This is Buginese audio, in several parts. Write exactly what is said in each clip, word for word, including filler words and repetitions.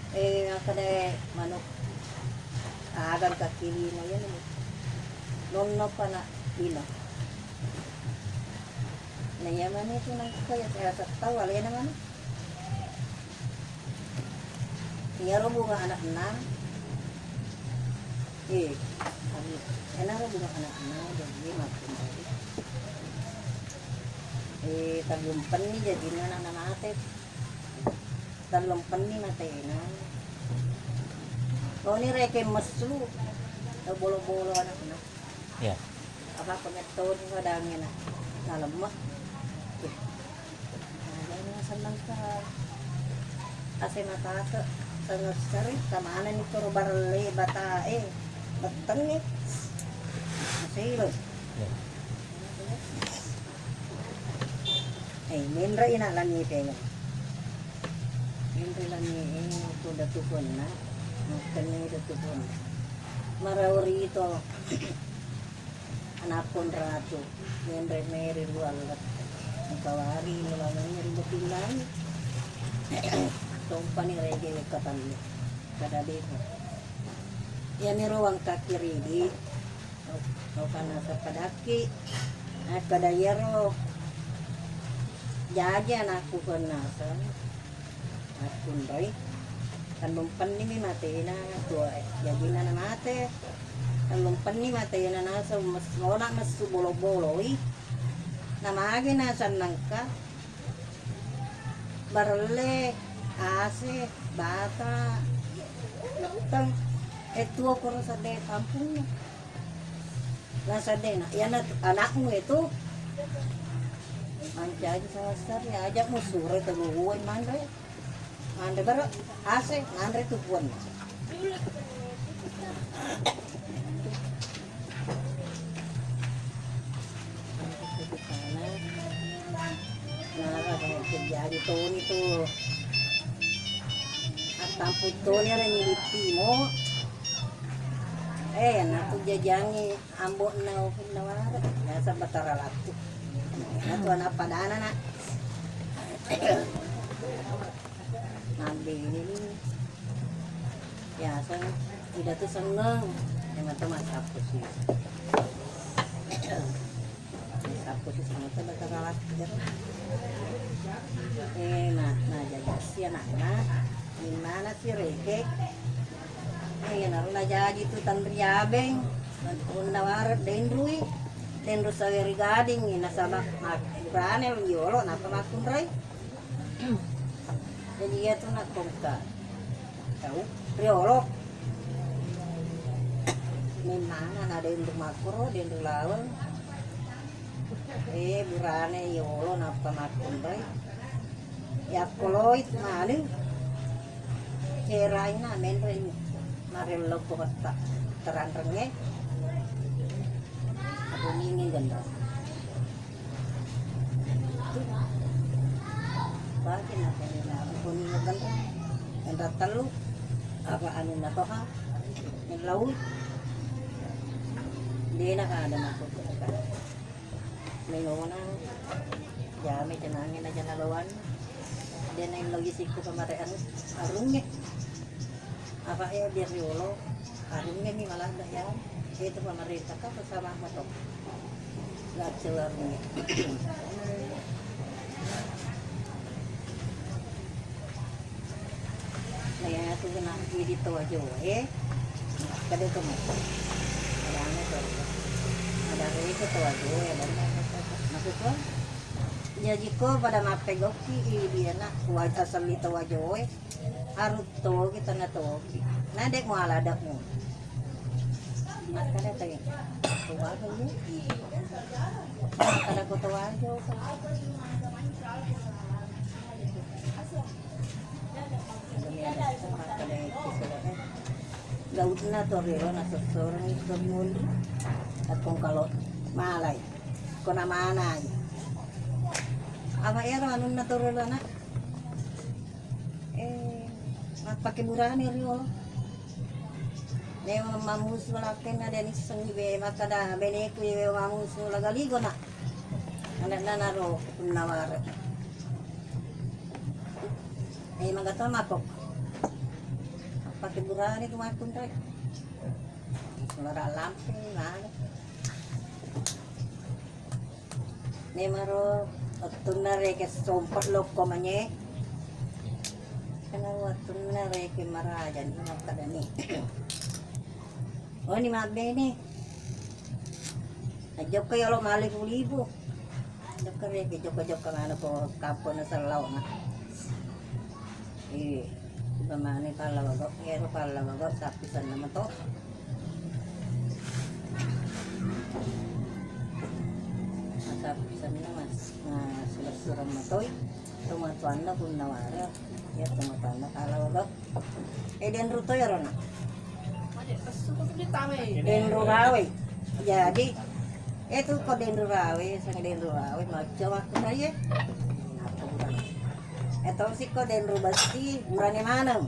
Eh, makkeda manuk agar kaki lima ya nih. Nonno pana ino. Nah, iya mana itu nang kaya saya setau alena mana. Iyaro bunga anakna. Eh, enaro bunga anakna jadi makin tadi. Eh, tellumpenni jadi anakna mate. Tellumpenni matena. Toni reke messu, bolo-bolo anakna. Iya. Apa ko mettoni sadangnge na, nalemme. Eh. Nah, jadi seneng ka ase matake, sengeseri, kamanani koro barelle batae, bettengnge. Masilo. Iya. Eh, menre ina langi pega. Menre langi, eh, ko datu ponna, makkenne datu ponna. Marauri to. Anakku ratu, menre meri rualla. Engkawari mulangannya ri Batullani. Tompani rege wekka talle. Kada beko. Iya mero wangkaki ridi. Tau kana sappadakki. Akkada iyaro jaji anakku kennasa. Makkunrai, tellumpenni mi matena tuae. Jajina na mate, tellumpenni matena naseng mes-, lona messu bolo-boloi. Namage nasennangka barelle, ase, bata, betteng. Eh, tuo koro sedde kampungna. Nasadena, iyana anakmu itu mancaji sasar ya aja musure telu uwe manre. Manre baru ase, manre tu puan. Nara kalau terjadi toni tu. Attampung toni ada nyilipimo. Eh, na tu jajangi. Ambo'na Ovinna wara, biasa Batara Lattu. Natu anak padana, nak. Nabbene ni. Biasa, ida tu sengeng. Yang mata massappu si. Massappu si sengeng tu Batara Lattu. Eh, na, na jajasi anakna. Minnana si reke. Eh, iyanaro najaji tu tanriabeng, punna wareng denrui, denru sawe ri gadingngi, nasaba mak-, burane yolo, nappa makkunrai. Jadi iya tu nakkongka tau riolo. Memang na denru makkuro, denru laweng. Eh, burane yolo, nappa makkunrai. Yakkoloi manu, ceraina menreng marello ko betta teranrengnge. Aku ningin gendong. Bagi na penina aku ningin gendong. Enra tellu, apa anu natoha, mellaui. Dena ka ada makku. Mengona jame cenange na jana loan. Dena logi sikku pamare anu arungnge. Apa e biar riolo arungnge mi maladda ya. Itu pemerintah kan bersama motor. Gak celarungnge. Nah, iya tu kena idi to ajo, eh. Kada to mo. Ada anu to. Ada reke to ajo, eh, dan maksudku. Jaji ko pada mappegokki idi anak, wa-, asal itu ajo, eh. Harus togi, tengah togi. Nah, dek mau ala dek mau. Makkada tadi. Tuwaga iya. Makkada ko tuwaga. Gautna to rero na sossoreng to mundu. Akkong kalo malai. Ko na manai. Apa ero anunna to rero na? Eh, mappake burane riolo. Memang mamusu lakkenna de nissengi be makkada beneku ye mamusu lagaligo na. Anakna naro punna ware. Eh, magata mako. Pake burane tu makkunrai. Suara lampu, mana? Memaro wettunna reke sompa lokko manye. Karena wettunna reke maraja ni makkadani. Oh, ni mabbene. Jokka yolo malibu-libu. Jokka reke, jokka-jokka mana ko kampung na sellau na. Eh, pemane pallawa gau, ero pallawa gau, sappi senna mato. Sappi senna mas, nah, sudah-sudah matoi. Tomatoanna punna wara, ya tomatoanna pallawa gau. Eh, denru to iyaro na. Denru rawe. Jadi, eh, tu ko denru rawe, sang denru rawe, macam aku saya. Eh, tau si ko denru besi, burane maneng.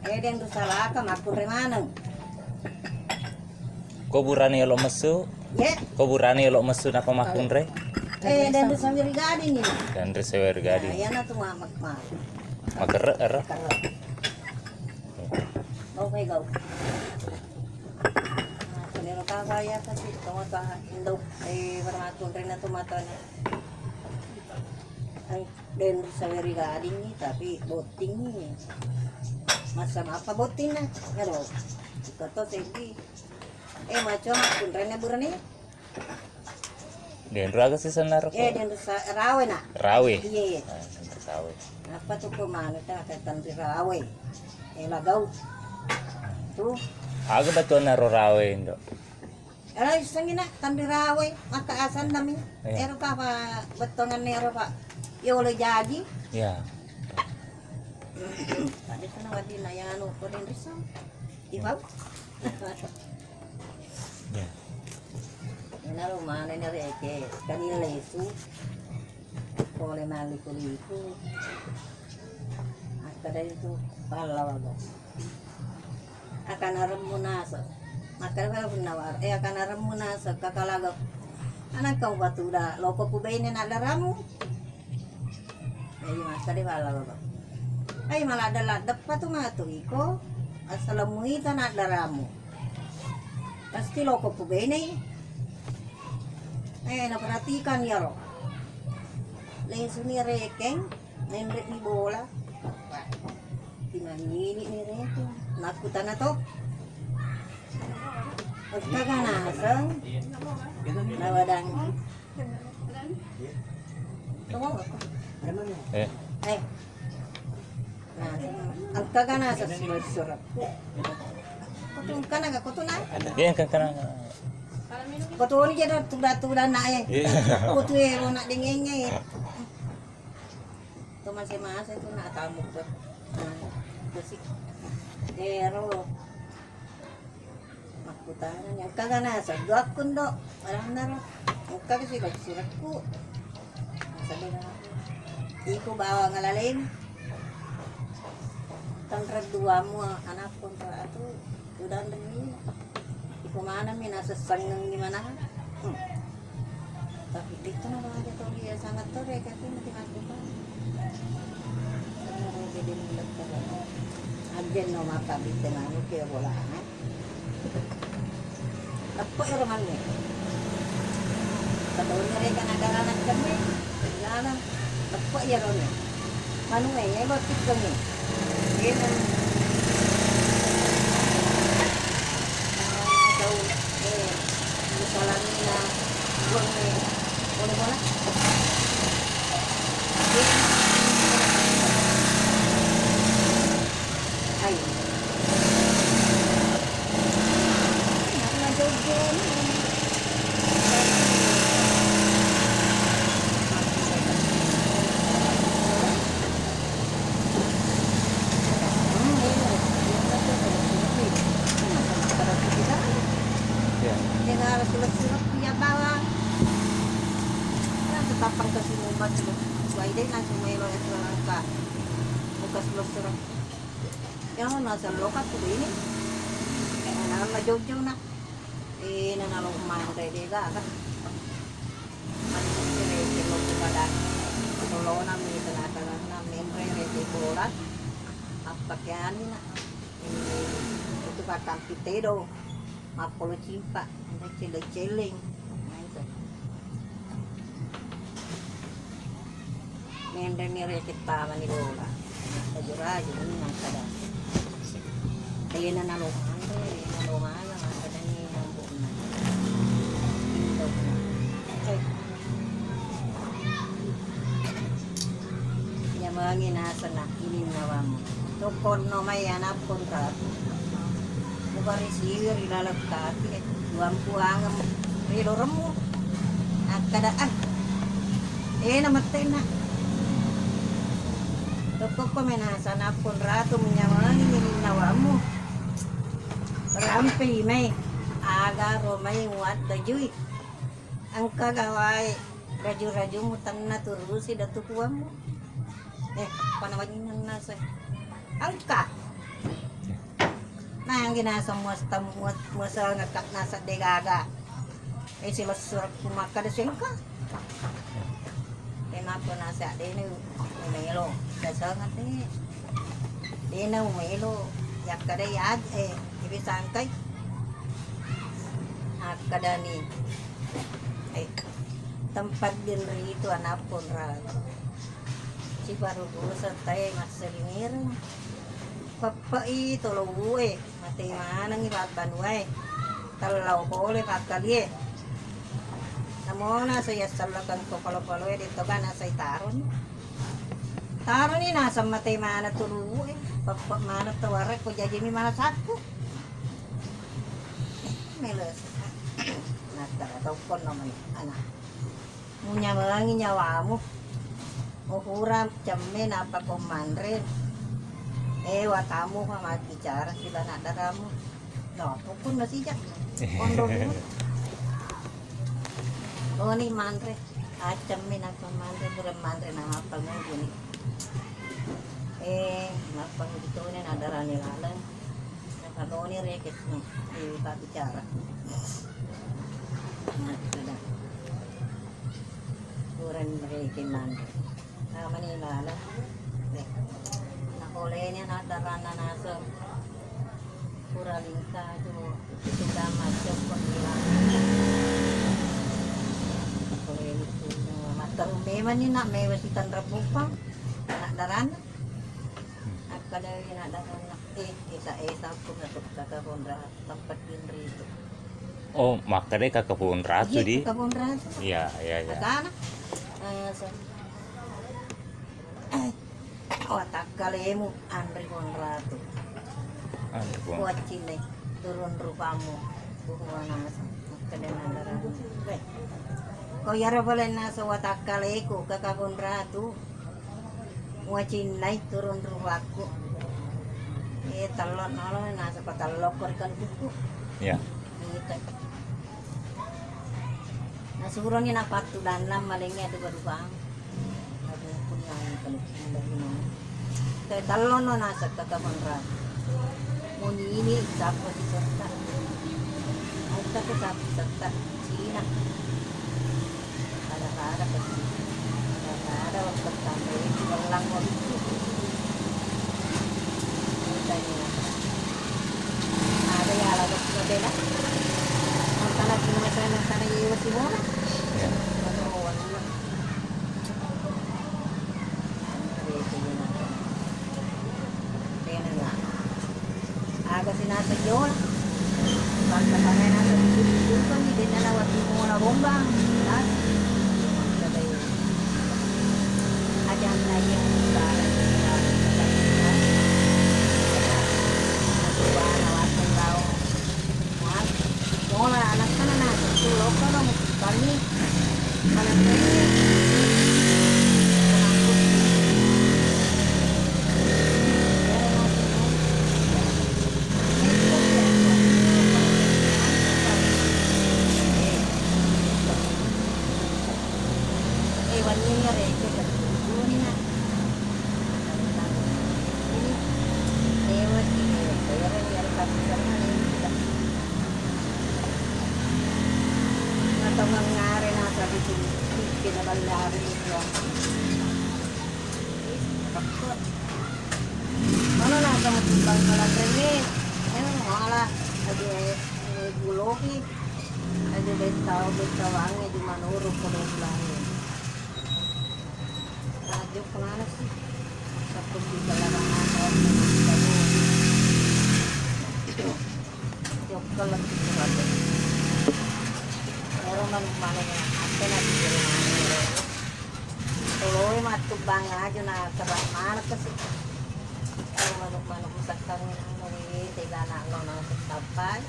Eh, denru salaka, makkunre maneng. Ko burane elo messu? Ye? Ko burane elo messu napa makkunre? Eh, denru saweri gading ni. Denru saweri gading. Nah, iyana tu mamak, mamak. Makerre, ero? Kerre. Oh, mai gau. Nah, selero kaba ya kasi, tomatoa indo, eh, bermakkunre na tomatona. Ai, denru saweri gading ni, tapi botting ni. Masa apa botting na? Ero. Iko to seddi. Eh, maco makkunre na burane. Denru aga sisenna ro? Eh, denru sa-, rawe na. Rawe? Iya, iya. Ah, denru rawe. Apa tu ko manu ta ka tanri rawe. Eh, lagau. Tu. Aga batuanna ro rawe, Indo? Eh, issengi na tanri rawe, maka asanna mi. Iya. Ero pa, pa bettonganna ero pa. Yolo jaji. Iya. Tadi tu na wadina yanu ko denru sa. Ipau. Ya. Ina rumane na reke, kani lesu. Pole maliku-liku. Akkeda itu pallawa gau. Akana remmu nasa. Akkeda punna war-, eh, akana remmu nasa, kakala gau. Anakka upatuda loko ku baine na daramu. Jadi makkeda bala baba. Ai maladde-ladde pa tu matu iko, assaleng muita naddaramu. Pasti loko pubenei. Eh, naperhatikan iyaro. Lesuni rekeng, menre ni bola. Timangini ni rekeng. Nakkutana to. Engkaga naseng? Nawadang. Eh. Eh. Nah, engkaga naseng surat-surat. Kutu engkana ga kutu na? Iya, engkana. Kutu ni jadi tuda-tuda na eh. Iya. Kutu eh, lo nak dengenge. Tu mase-mase tu nak tamu ke. Nah, besi. Ero. Makkutanani, engkaga naseng duakku ndo, barangna ro. Engkaga sila suratku. Naseng iko bawang alaleng. Tanreng duamu anakku ro atu, udanreni. Iko maneng mi nasessangengi manang. Hmm. Tapi itu na bahagia to dia sangat to deh kasih nanti aku kan. Jadi mulai. Ajen no maka bitte manu ke bola. Leppo ero manu. Kadone rega nagarana kemme. Nana leppo ero ne. Manu e, elo tikkengi. Ena. Tau, eh, salamina. Buang e. Bola-bola. Hai. Iya. Dengan harus surat-surat punya bawang. Nah, tetap pangkas umum banget. Wai deh, langsung main lo itu langka. Buka surat-surat. Yang nasa loka tu ini. Nana jauh-jauh nak. Eh, nana lo main deh deh gak kan. Masih sih deh lo pada. Kalau nami tengah-tengah nami rere deh bola. Apa Pakeanna, eh, itu patampi tedo, mappolo cimpa, celleng-celleng. Nah, itu. Menreni rekeng tamani bola. Raju-raju, ini makkeda. Dena nalo manre, dena nalo maneng, makkedani ambo'na. Indokna. Eh. Nyamengi naseng na ininna wammu. Tokkonno mai anappo ratu. Mubarisiwi ri laleng tati, duampuangeng ri loremmu. Akkeda, ah, ena mettenna. Tokkokko mai naseng anappo ratu, munyamengi ininna wammu. Rampei mai, aga ro mai muaddajui. Engka gawae raju-rajummu tenna turusi datu puammu. Eh, pana wanyinna naseng. Engka. Nanggi naseng muas-, muas-, muasengekka naseng degaga. Eh, silessurekku makkeda sengka. Eh, nappa naseng dena umelo. Dasengeng te. Dena umelo. Yakkeda ya, eh, ibi sangkai. Akkedani. Eh, tempat din ritu anappo ratu. Cibaru dosa tae masselingireng. Peppe'i tolo uwe, mate manengi babbanuwae. Tellau pole pakkalie. Namona saya sellekeng ko palo-paloe de toga nasai taroni. Taroni naseng mate maneng tolo uwe, peppe maneng taware ko jajimi manasakku. Melo. Nakkeda tokkonno mani ana. Munyamengi nyawamu. Mupura cemme nappa ko manre. Eh, watamu fa mabbicara silana daramu. No, pukun masija. Kondo dulu. Oni manre. Accemme nappa manre, pura manre na mappanguju ni. Eh, mappanguju tone na darani laleng. Nappa toni rekeng, eh, pabbicara. Makkeda. Pura rekeng manre. Namani laleng. Eh, nakoleni na daranna naseng. Pura lingka tu, tu macam penghilang. Kalau itu, matteru memang ni nak mewa si tanra pupang, nak darana. Akkeda nak darana, eh, esa-esa pun nak kata pondra tempat dindri itu. Oh, makkeda kaka pun ratu. Iya, di kaka pun ratu. Iya, iya, iya. Sana, eh, so, eh, Watakkalemu, anre Puang Ratu. Anre Puang. Kuaccinai turun rupamu. Buhuana masa. Makkedana daramu. Weh. Ko iyaro pole naso watakkaleku, kaka Puang Ratu. Muacinnai turun rupaku. Eh, tello nolo naso patellokko ri kaluku. Iya. Ita. Nasuroni napattu dannang malengnge duba-dubang. Nabukunna kaluku. Te tellono naseng kaka Puang Ratu. Munini sappo sisetta. Atta tu sappo sisetta. Cina. Pada-pada pasti. Pada-pada waktu sampai di Welang waktu. Ada ya, lalu ke beda. Mantana cuma saya mantana iya Simona. Ya. Mantana Welang. Aga sinaseng yola. Bangsa tanai naseng ditutukanni, dena nawati mola bombang. Naseng. Makkadai. Ajanna iya barang. Naseng lao. Mola anakkana naseng tu lokka no mukkani. Manenni. Eh, wenni ni reke, wenni na. Kalau ini, eh, malah aja, eh, guloki, aja bettau, bettauangnge di manurung kalau bulangnge. Aja kemana sih? Satu di dalam apa? Jokka lagi berada. Orang manuk-manuk apa lagi di rumah? Kalau matu bang aja na kerak mana sih? Kalau manuk-manuk misalkan, anu, wé, tega anak lo nang tetapai.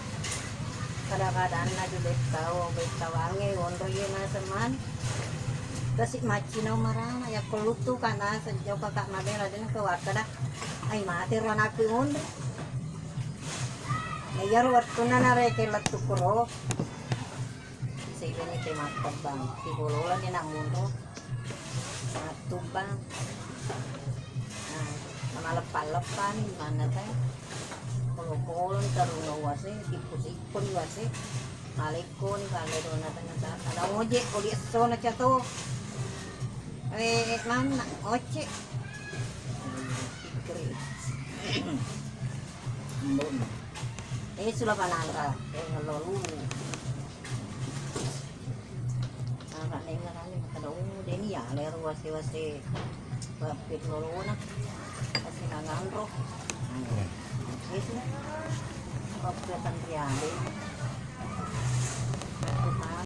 Kadang-kadang na di bettau, bettauangnge, wonro ye na seman. Kasi macino marana, ya kelutu kana sejauh kakak mabela dan ke wakada. Ai mati ro anakku wonro. Na iyaro wettunna nareke lettu kuro. Sebeni te mattebang. Sibolola ni nak munro. Mattubbang. Nah, namaleppa-leppani manna teh. Kolo-kolo ni tarunga wase, sippo-sippo ni wase. Malekko ni kale dona tengah ta-, ada ojek, koli esso na cato. Eh, manna, ojek. Pikir. Embon. Eh, sudah panangka. Eh, ngelolu. Aga nengngerani makkeda, oh, deni ya, lero wase-wase pappir lolona, wase nanganro. Itu pappir tanriade. Aku tahu.